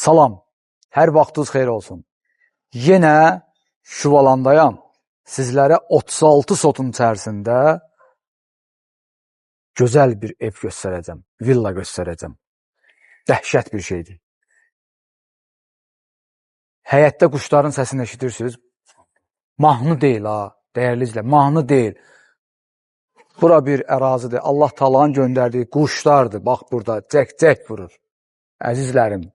Salam, hər vaxtınız xeyir olsun. Yenə Şuvalandayam. Sizlərə 36 sotun içərisində gözəl bir ev göstərəcəm, villa göstərəcəm. Dəhşət bir şeydir. Həyətdə quşların səsini eşidirsiniz. Mahnı deyil ha, dəyərli izləyicilər, mahnı deyil. Bura bir ərazidir. Allah Taala'nın göndərdiyi quşlardır. Bax burada cək-cək vurur. Əzizlərim,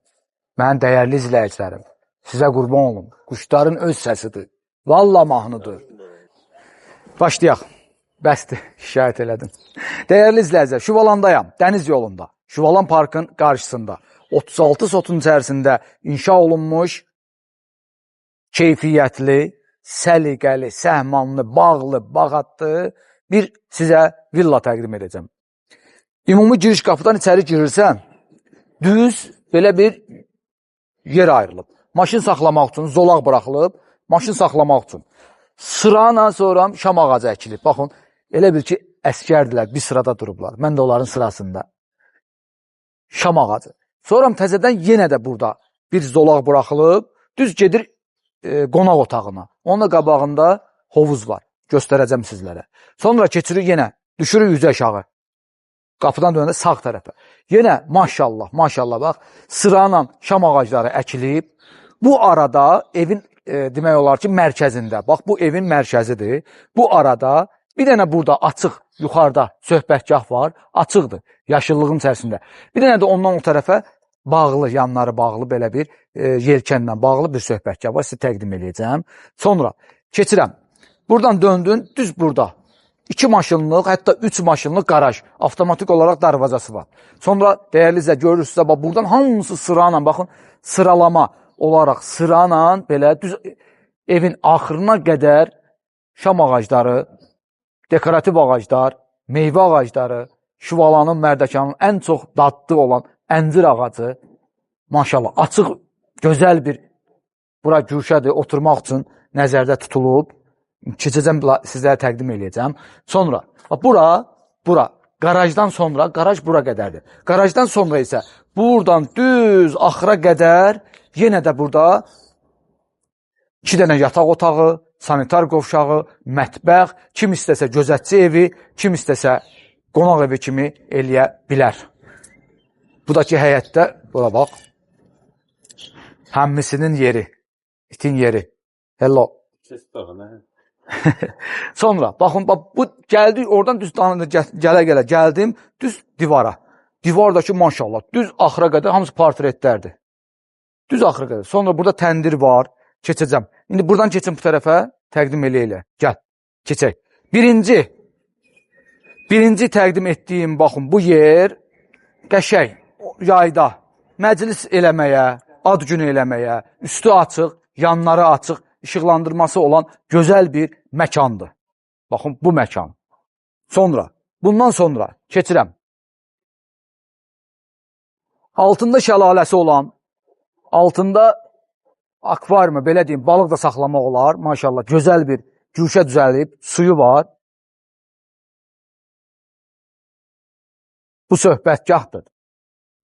mənim dəyərli izləyicilərim, sizə qurban olum. Quşların öz səsidir. Valla mahnıdır. Başlayaq. Bəsdir, şikayət elədim. Dəyərli izləyicilər, Şuvalandayam, dəniz yolunda. Şuvalan parkın qarşısında. 36 sotun içərisində inşa olunmuş keyfiyyətli, səliqəli, səhmanlı, bağlı, bağatlı bir sizə villa təqdim edəcəm. Ümumi giriş qapıdan içəri girirsən, düz belə bir yer ayrılıb. Maşın saxlamaq üçün zolaq buraxılıb, maşın saxlamaq üçün. Sırayla sonra şam ağacı əkilib. Baxın, elə bil ki, əskərdilər, bir sırada durublar. Mən də onların sırasında. Şam ağacı. Sonra təzədən yenə də burada bir zolaq buraxılıb, düz gedir qonaq otağına. Onun da qabağında hovuz var. Göstərəcəm sizlərə. Sonra keçirik yenə, düşürük üzə aşağı. Qapıdan dönəndə sağ tərəfə. Yenə maşallah, maşallah bax, sırayla şam ağacları əkilib. Bu arada evin demək olar ki, mərkəzində. Bax, bu evin mərkəzidir. Bu arada bir dənə burada açıq, yuxarıda söhbətgah var. Açıqdır, yaşıllığın içərisində. Bir dənə də ondan o tərəfə bağlı, yanları bağlı belə bir yelkənlə bağlı bir söhbətgah var. Sizə təqdim eləyəcəm. Sonra keçirəm. Buradan döndün, düz burada. 2 maşınlıq, hətta 3 maşınlıq qaraj. Avtomatik olaraq darvazası var. Sonra dəyərli izləyicilər, görürsünüzsə, bax, buradan hamısı sırayla, baxın, sıralama olaraq sırayla belə düz evin axırına qədər şam ağacları, dekorativ ağaclar, meyvə ağacları, Şuvalanın, Mərdəkanın ən çox dadlı olan əncir ağacı, maşallah, açıq, gözəl bir bura güşədir, oturmaq üçün nəzərdə tutulub. Keçəcəm, sizlərə təqdim eləyəcəm. Sonra, bura, qarajdan sonra, qaraj bura qədərdir. Qarajdan sonra isə buradan düz axıra qədər yenə də burada 2 dənə yataq otağı, sanitar qovşağı, mətbəx, kim istəsə gözətçi evi, kim istəsə qonaq evi kimi eləyə bilər. Budakı həyətdə, bura bax, həmmisinin yeri, itin yeri. Hello. Sonra, baxın, bax, bu gəldik, oradan düz gələ-gələ gəldim, düz divara. Divardakı maşallah, düz axıra qədər hamısı portretlərdir. Düz axıra qədər. Sonra burada təndir var, keçəcəm. İndi buradan keçin bu tərəfə, təqdim elə-elə. Gəl, keçək. Birinci təqdim etdiyim, baxın, bu yer qəşəng, yayda məclis eləməyə, ad günü eləməyə, üstü açıq, yanları açıq, işıqlandırması olan gözəl bir məkandır. Baxın, bu məkan. Sonra, bundan sonra keçirəm. Altında şəlaləsi olan, altında akvariumu, belə deyim, balıq da saxlamaq olar. Maşallah, gözəl bir güşə düzəlib, suyu var. Bu söhbətgahdır.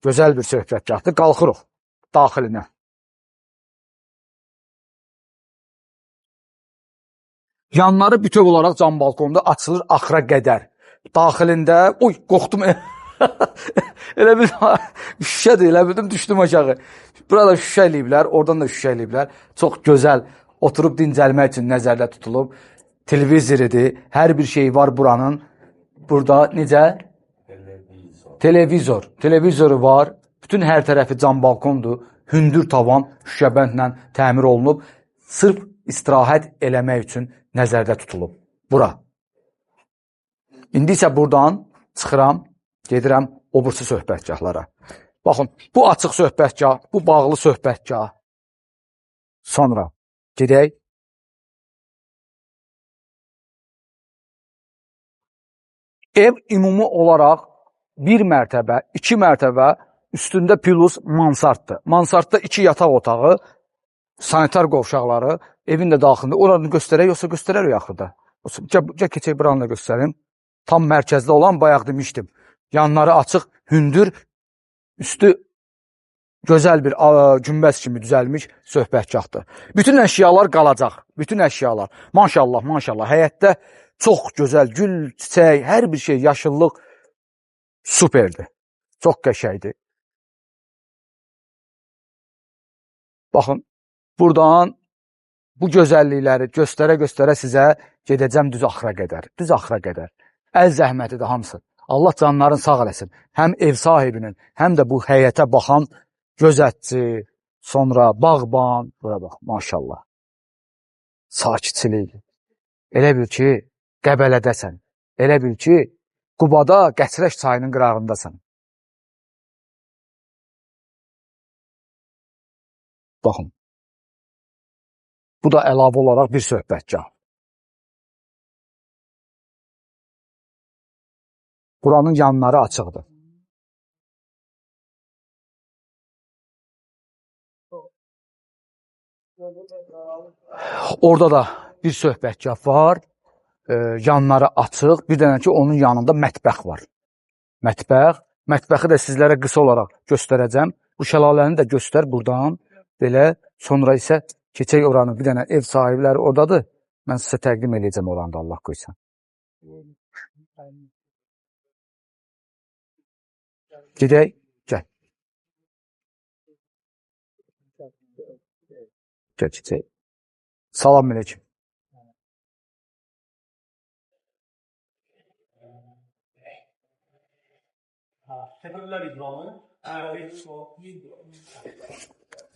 Gözəl bir söhbətgahdır. Qalxırıq daxilinə. Yanları bütöv olaraq cam balkonda açılır axıra qədər. Daxilində, oy, qorxdum. Elə bir şüşədir, elə bildim, düşdüm aşağı. Burada şüşə eləyiblər, oradan da şüşə eləyiblər. Çox gözəl, oturub dincəlmək üçün nəzərdə tutulub. Televizoridir, hər bir şey var buranın. Burada necə? Televizor. Televizoru var. Bütün hər tərəfi cam balkondur. Hündür tavan şüşəbəndlə təmir olunub. Sırf istirahət eləmək üçün nəzərdə tutulub. Bura. İndi isə buradan çıxıram, gedirəm o birisi söhbətgahlara. Baxın, bu açıq söhbətgah, bu bağlı söhbətgah. Sonra gedək. Ev ümumi olaraq bir mərtəbə, 2 mərtəbə, üstündə plus mansarddır. Mansardda 2 yataq otağı, sanitar qovşaqları, evin də daxilində. Oranı göstərək, yoxsa göstərər axırda. Gəl keçək, buranı da göstərim. Tam mərkəzdə olan, bayaq demişdim. Yanları açıq, hündür, üstü Gözəl bir günbəz kimi düzəlmiş söhbətgahdır. Bütün əşyalar qalacaq. Bütün əşyalar. Maşallah, maşallah. Həyətdə çox gözəl gül, çiçək, hər bir şey, yaşıllıq superdir. Çox qəşəngdir. Baxın, buradan bu gözəllikləri göstərə-göstərə sizə gedəcəm düz axıra qədər. Düz axıra qədər. Əl zəhmətidir hamısı. Allah canların sağ eləsin. Həm ev sahibinin, həm də bu həyətə baxan gözətçi, sonra bağban. Bura bax, maşallah. Sakitçilik. Elə bil ki, Qəbələdəsən. Elə bil ki, Qubada Qəçrəş çayının qırağındasan. Baxın. Bu da əlavə olaraq bir söhbətgah. Buranın yanları açıqdır. Orada da bir söhbətgah var. Yanları açıq. Bir dənə ki, onun yanında mətbəx var. Mətbəx. Mətbəxi də sizlərə qısa olaraq göstərəcəm. Bu şəlaləni də göstər buradan. Belə. Sonra isə keçək oranı. Bir dənə ev sahibləri oradadır. Mən sizə təqdim eləyəcəm oranı da, Allah qoysa. Gedək. Gəl. Gəl, keçək. Salam əleykum.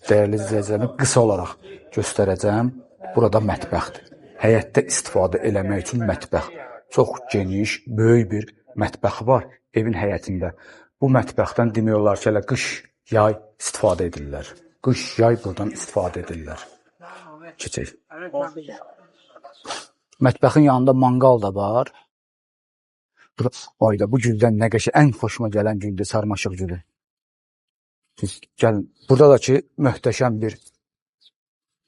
Dəyərli izləyicilərim, qısa olaraq göstərəcəm. Burada mətbəxdir. Həyətdə istifadə eləmək üçün mətbəx. Çox geniş, böyük bir mətbəxi var evin həyətində. Bu mətbəxdən demək olar ki, hələ qış, yay istifadə edirlər. Qış, yay buradan istifadə edirlər. Keçək. Mətbəxin yanında manqal da var. Ayda bu güldən nə qəşəng, ən xoşuma gələn güldür, sarmaşıq gülü. Siz gəlin. Burada da ki, möhtəşəm bir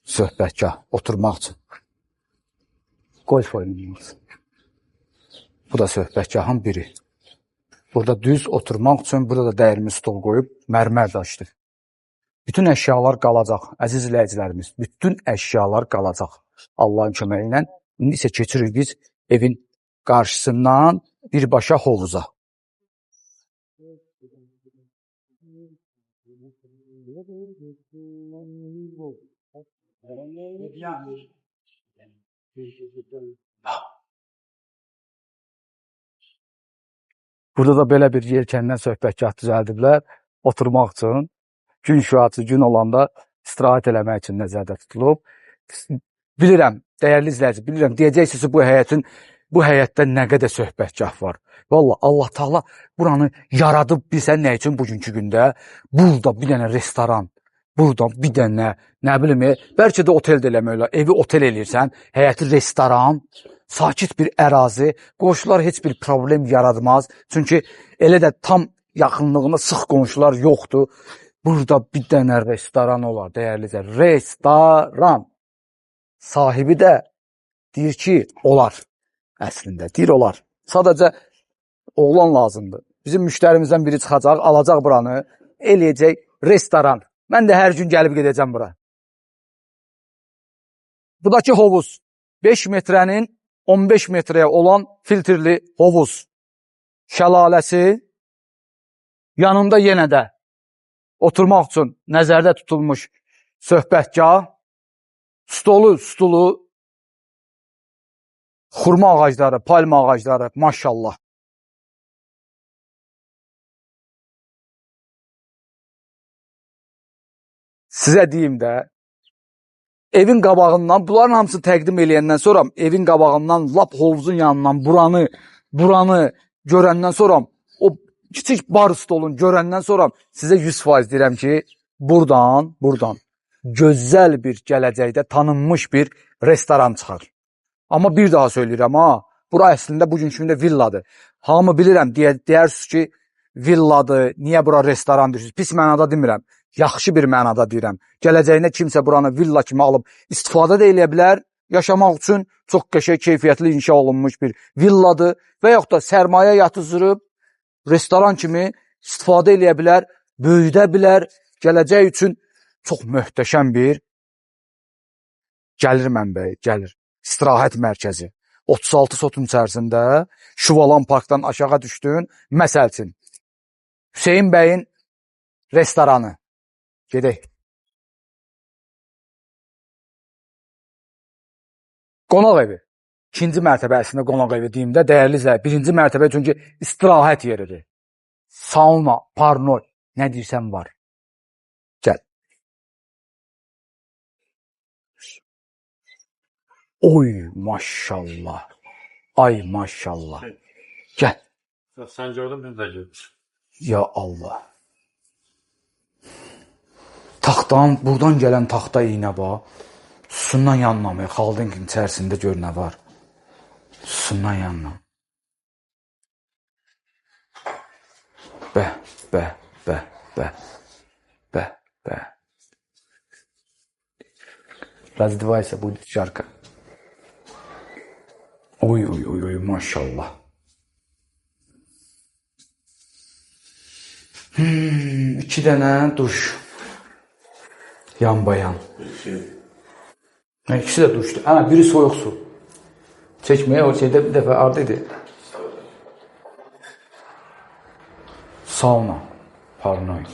söhbətgah, oturmaq üçün. Golf oynamaq üçün. Bu da söhbətgahın biri. Burada düz oturmaq üçün, burada da dəyirmi stol qoyub, mərmər daşdır. Bütün əşyalar qalacaq, əziz izləyicilərimiz, bütün əşyalar qalacaq Allahın köməyi ilə. İndi isə keçirik biz evin qarşısından birbaşa hovuza. Burada da belə bir yelkəndən söhbətgah düzəldiblər oturmaq üçün. Gün şüası, gün olanda istirahət eləmək üçün nəzərdə tutulub. Bilirəm, dəyərli izləyici, bilirəm, deyəcəksiniz ki, bu həyətdə nə qədər söhbətgah var. Vallah, Allah Taala buranı yaradıb bilsən nə üçün bugünkü gündə? Burada bir dənə restoran, burada bir dənə, nə bilim, bəlkə də otel də eləmək olar. Evi otel eləyirsən, həyəti restoran, sakit bir ərazi, qonşular heç bir problem yaratmaz. Çünki elə də tam yaxınlığında sıx qonşular yoxdur. Burada bir dənə restoran olar, dəyərli izləyicilər. Restoran. Sahibi də deyir ki, olar. Əslində, deyir olar. Sadəcə oğlan lazımdır. Bizim müştərimizdən biri çıxacaq, alacaq buranı, eləyəcək restoran. Mən də hər gün gəlib gedəcəm bura. Buradakı hovuz 5 metrənin 15 metrəyə olan filtrli hovuz. Şəlaləsi yanında yenə də oturmaq üçün nəzərdə tutulmuş söhbətgah, stolu, stulu, xurma ağacları, palma ağacları, maşallah. Sizə deyim də, evin qabağından, bunların hamısını təqdim eləyəndən sonra, evin qabağından, lap hovuzun yanından buranı görəndən sonra, o kiçik bar stolunu görəndən sonra sizə 100% deyirəm ki, buradan gözəl bir gələcəkdə tanınmış bir restoran çıxar. Amma bir daha söyləyirəm, ha, bura əslində bugünkü gündə villadır. Hamı bilirəm, deyərsiniz ki, villadır, niyə bura restoran deyirsiniz? Pis mənada demirəm, yaxşı bir mənada deyirəm. Gələcəyində kimsə buranı villa kimi alıb istifadə də eləyə bilər, yaşamaq üçün çox qəşəng, keyfiyyətli inşa olunmuş bir villadır və yaxud da sərmayə yatızdırıb restoran kimi istifadə eləyə bilər, böyüdə bilər, Gələcək üçün çox möhtəşəm bir gəlir mənbəyi, gəlir. İstirahət mərkəzi. 36 sotun içərisində Şuvalan parkdan aşağı düşdün. Məsəl üçün, Hüseyn bəyin restoranı. Gedək. Qonaq evi. İkinci mərtəbə əslində qonaq evi deyim də, dəyərli izləyicilər, birinci mərtəbə çünki istirahət yeridir. Sauna, parnoy, nə deyirsən var. Gəl. Oy maşallah. Ay maşallah. Gəl. Sən gördün, biz də gördük. Ya Allah. Taxtdan, buradan gələn taxta iynə bax. Sundan yanlamayır. Xaldinqin içərisində gör nə var. Sundan yanlam. Bəh, bəh, bəh, bəh, bəh, bəh. Раздевайся, будет жарко. Oy, oy, oy, oy, maşallah. İki dənə duş. Yan bayan. İkisi də duşdur. Hə, biri soyuq su. Çəkməyə o şeydə bir dəfə harda idi? Sauna, parnoy.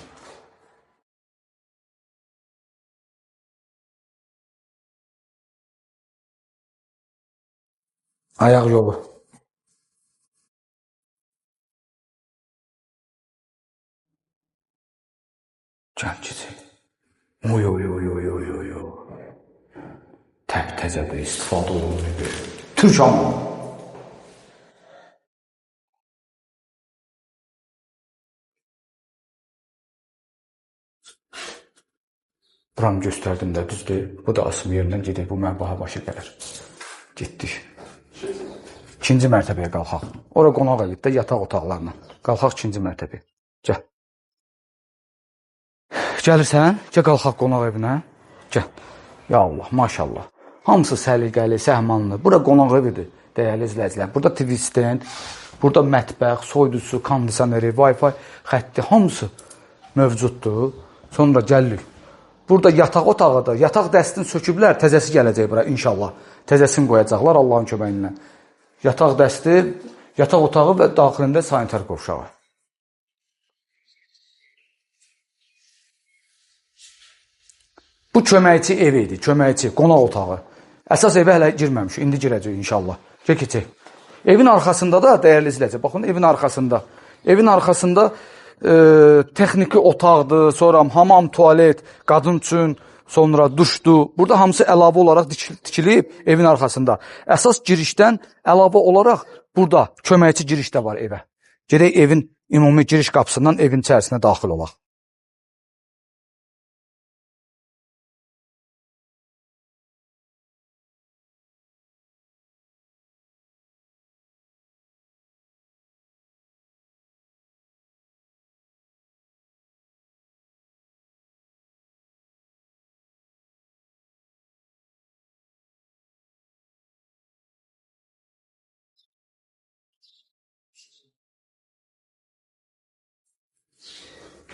Ayaq yolu. Gəl keçək. Oy, oy, oy, oy, oy, oy, oy. Təptəzədir, istifadə olunur. Türk hamamı. Buranı göstərdim də, düzdür. Bu da asım yerindən gedək. Bu mənə baha başa gəlir. Getdik. İkinci mərtəbəyə qalxaq. Ora qonaq evidir də, yataq otaqlarına. Qalxaq ikinci mərtəbəyə. Gəl. Gəlirsən? Gəl qalxaq qonaq evinə. Gəl. Ya Allah, maşallah. Hamısı səliqəli, səhmanlı. Bura qonaq evidir, dəyərli izləyicilər. Burada TV stand, burada mətbəx, soyuducusu, kondisioneri, Wi-Fi xətti, hamısı mövcuddur. Sonra gəlirik. Burada yataq otağıdır. Yataq dəstini söküblər, təzəsi gələcək bura inşallah. Təzəsini qoyacaqlar Allahın köməyi ilə. Yataq dəsti, yataq otağı və daxilində sanitar qovşağı. Bu köməkçi evi idi, köməkçi, qonaq otağı. Əsas evə hələ girməmiş, indi girəcək inşallah. Gəl keçək. Evin arxasında da, dəyərli izləyicilər, baxın evin arxasında. Evin arxasında texniki otaqdır, sonra hamam, tualet, qadın üçün, sonra duşdur. Burada hamısı əlavə olaraq tikilib evin arxasında. Əsas girişdən əlavə olaraq burada köməkçi giriş də var evə. Gedək evin ümumi giriş qapısından evin içərisinə daxil olaq.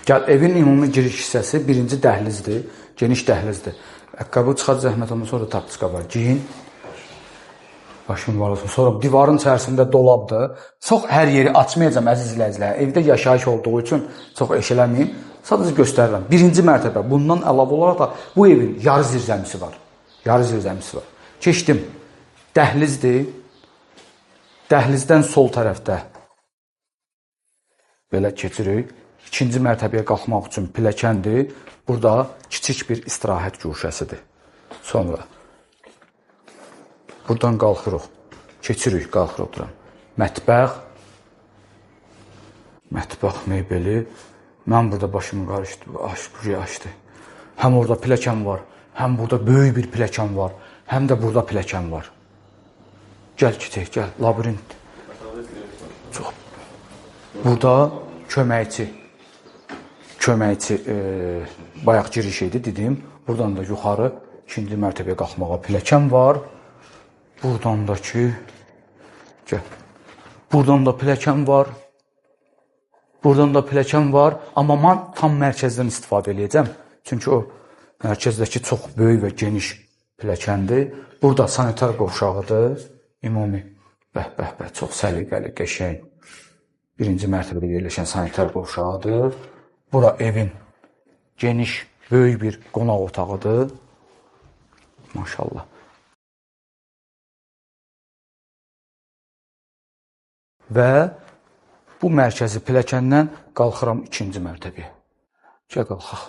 Gəl, evin ümumi giriş hissəsi birinci dəhlizdir, geniş dəhlizdir. Ayaqqabı çıxar, zəhmət olmasa orada tapçıqa var. Giyin, başın var olsun. Sonra divarın içərisində dolabdır. Çox hər yeri açmayacağam əziz izləyicilər. Evdə yaşayış olduğu üçün çox eşələməyim. Sadəcə göstərirəm. Birinci mərtəbə, bundan əlavə olaraq da bu evin yarı zirzəmisi var. Yarı zirzəmisi var. Keçdim. Dəhlizdir. Dəhlizdən sol tərəfdə belə keçirik. İkinci mərtəbəyə qalxmaq üçün pilləkəndir. Burada kiçik bir istirahət guşəsidir. Sonra buradan qalxırıq. Keçirik, qalxırıq duran. Mətbəx. Mətbəx mebeli. Mən burada başımı qarışdı, açdı. Həm orada pilləkən var, həm burada böyük bir pilləkən var, həm də burada pilləkən var. Gəl keçək, gəl, labirint. Çox. Burada köməkçi. Köməkçi bayaq giriş idi, dedim. Buradan da yuxarı ikinci mərtəbəyə qalxmağa pilləkən var. Buradan da ki, gəl. Buradan da pilləkən var. Buradan da pilləkən var, amma mən tam mərkəzdən istifadə eləyəcəm. Çünki o mərkəzdəki çox böyük və geniş pilləkəndir. Burada sanitar qovşağıdır, ümumi. Bəh, bəh, bəh, çox səliqəli, qəşəng. Birinci mərtəbədə yerləşən sanitar qovşağıdır. Bura evin geniş, böyük bir qonaq otağıdır. Maşallah. Və bu mərkəzi pilləkəndən qalxıram ikinci mərtəbəyə. Gəl qalxaq.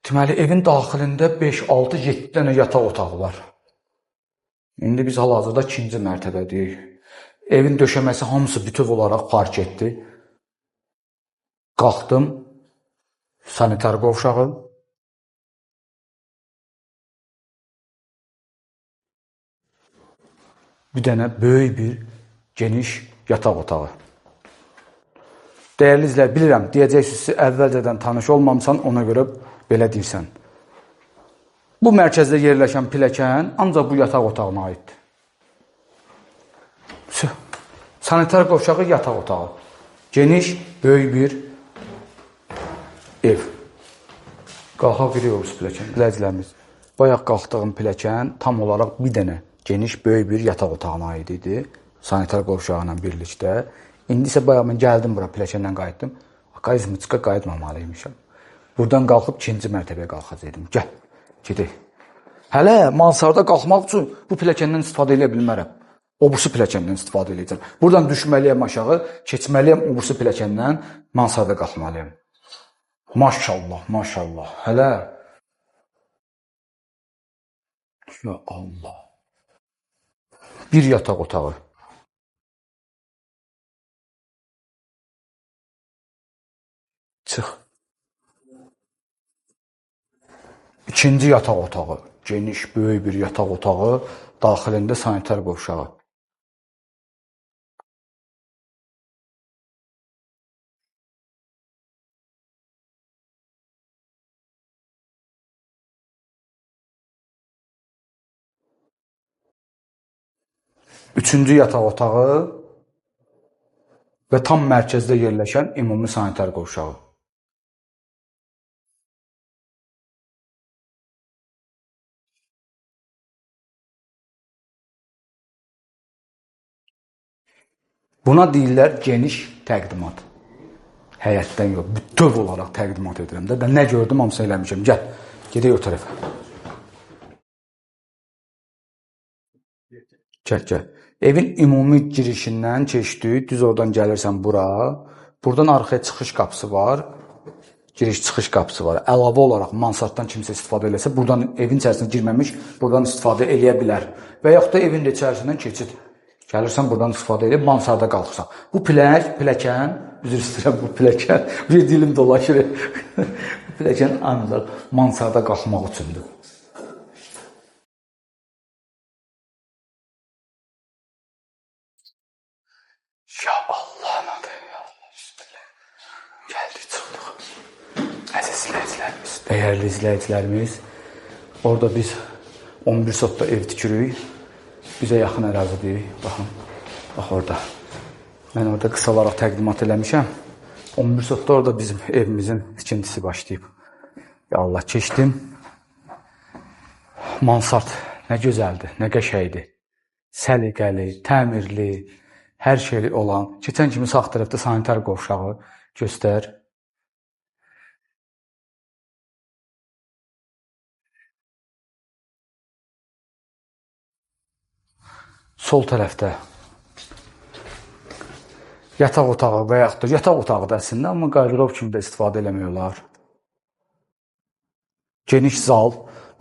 Deməli, evin daxilində 5, 6, 7 dənə yataq otağı var. İndi biz hal-hazırda ikinci mərtəbədəyik. Evin döşəməsi hamısı bütöv olaraq parketdir. Qalxdım. Sanitar qovşağı. Bir dənə böyük bir geniş yataq otağı. Dəyərli izləyicilər, bilirəm, deyəcəksiniz ki, əvvəlcədən tanış olmamısan, ona görə belə deyirsən. Bu mərkəzdə yerləşən pilləkən ancaq bu yataq otağına aiddir. Sanitar qovşağı, yataq otağı. Geniş, böyük bir ev. Qalxaq giriyoruz pilləkən. İzləyicilərimiz, bayaq qalxdığım pilləkən tam olaraq bir dənə geniş, böyük bir yataq otağına aid idi. Sanitar qovşağı ilə birlikdə. İndi isə bayaq mən gəldim bura, pilləkəndən qayıtdım. Qayızmıçqa qayıtmamalıymışam. Buradan qalxıb ikinci mərtəbəyə qalxacaqdım. Gəl, gedək. Hələ mansarda qalxmaq üçün bu pilləkəndən istifadə eləyə bilmərəm. O birisi pilləkəndən istifadə eləyəcəm. Buradan düşməliyəm aşağı, keçməliyəm o birisi pilləkəndən, mansarda qalxmalıyam. Maşallah, maşallah. Hələ. Ya Allah. Bir yataq otağı. Çıx. İkinci yataq otağı. Geniş, böyük bir yataq otağı. Daxilində sanitar qovşağı. Üçüncü yataq otağı və tam mərkəzdə yerləşən ümumi sanitar qovşağı. Buna deyirlər geniş təqdimat. Həyətdən yox, bütöv olaraq təqdimat edirəm də. Mən nə gördüm, hamısını eləmişəm. Gəl, gedək o tərəfə. Gəl, gəl. Evin ümumi girişindən keçdik, düz oradan gəlirsən bura. Buradan arxaya çıxış qapısı var. Giriş-çıxış qapısı var. Əlavə olaraq mansarddan kimsə istifadə eləsə, buradan evin içərisinə girməmiş, buradan istifadə eləyə bilər. Və yaxud da evin də içərisindən keçid. Gəlirsən, buradan istifadə edib, mansarda qalxırsan. Bu pilləkən, üzr istəyirəm, bu pilləkən, bir dilim dolaşır. Bu pilləkən ancaq mansarda qalxmaq üçündür. Ya Allah'ın adı, ya Allah, bismillah. Gəldik, çıxdıq. Əziz izləyicilərimiz, dəyərli izləyicilərimiz, orada biz 11 sotda ev tikirik. Bizə yaxın ərazidir. Baxın, bax orada. Mən orada qısa olaraq təqdimat eləmişəm. 11 sotda orada bizim evimizin tikintisi başlayıb. Ya Allah, keçdim. Mansard nə gözəldir, nə qəşəngdir. Səliqəli, təmirli, hər şeyli olan. Keçən kimi sağ tərəfdə sanitar qovşağı göstər. Sol tərəfdə yataq otağı və yaxud da yataq otağı da əslində, amma qardırob kimi də istifadə eləmək olar. Geniş zal.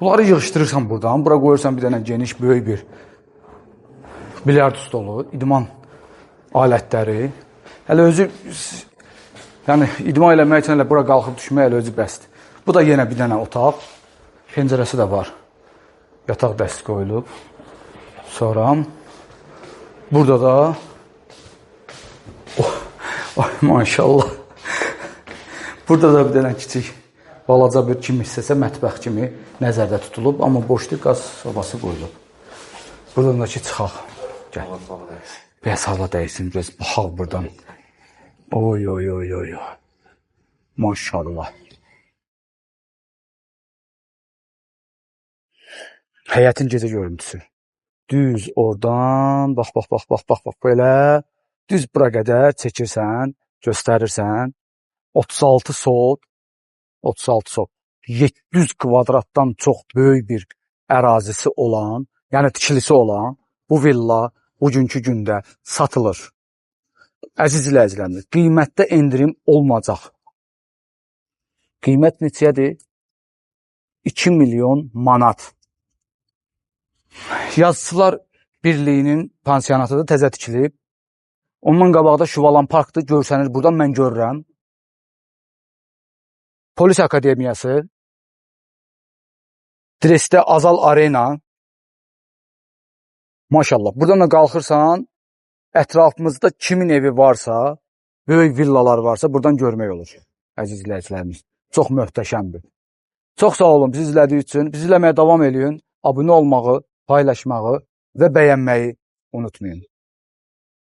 Bunları yığışdırırsan buradan. Bura qoyursan bir dənə geniş, böyük bir bilyard stolu, idman alətləri. Hələ özü, yəni idman eləmək üçün hələ bura qalxıb düşmək hələ özü bəsdir. Bu da yenə bir dənə otaq. Pəncərəsi də var. Yataq dəsti qoyulub. Sonra burada da oh, oh, maşallah. Burada da bir dənə kiçik balaca bir kim istəsə mətbəx kimi nəzərdə tutulub, amma boşdur, qaz sobası qoyulub. Buradan da ki çıxaq. Gəl. Bəs hava dəysin, biraz baxaq buradan. Oy oy oy oy. Maşallah. Həyətin gecə görüntüsü. Düz oradan, bax, bax, bax, bax, bax, bax, belə düz bura qədər çəkirsən, göstərirsən. 36 sot, 36 sot, 700 kvadratdan çox böyük bir ərazisi olan, yəni tikilisi olan bu villa bugünkü gündə satılır. Əziz izləyicilərimiz, qiymətdə endirim olmayacaq. Qiymət neçəyədir? 2 milyon manat. Yazıçılar Birliyinin pansionatıdır, təzə tikilib. Ondan qabaqda Şuvalan parkdır, görsənir. Buradan mən görürəm. Polis Akademiyası, Dresdə Azal Arena. Maşallah. Buradan da qalxırsan, ətrafımızda kimin evi varsa, böyük villalar varsa, buradan görmək olur. Əziz izləyicilərimiz. Çox möhtəşəmdir. Çox sağ olun bizi izlədiyi üçün. Bizi izləməyə davam eləyin. Abunə olmağı, paylaşmağı və bəyənməyi unutmayın.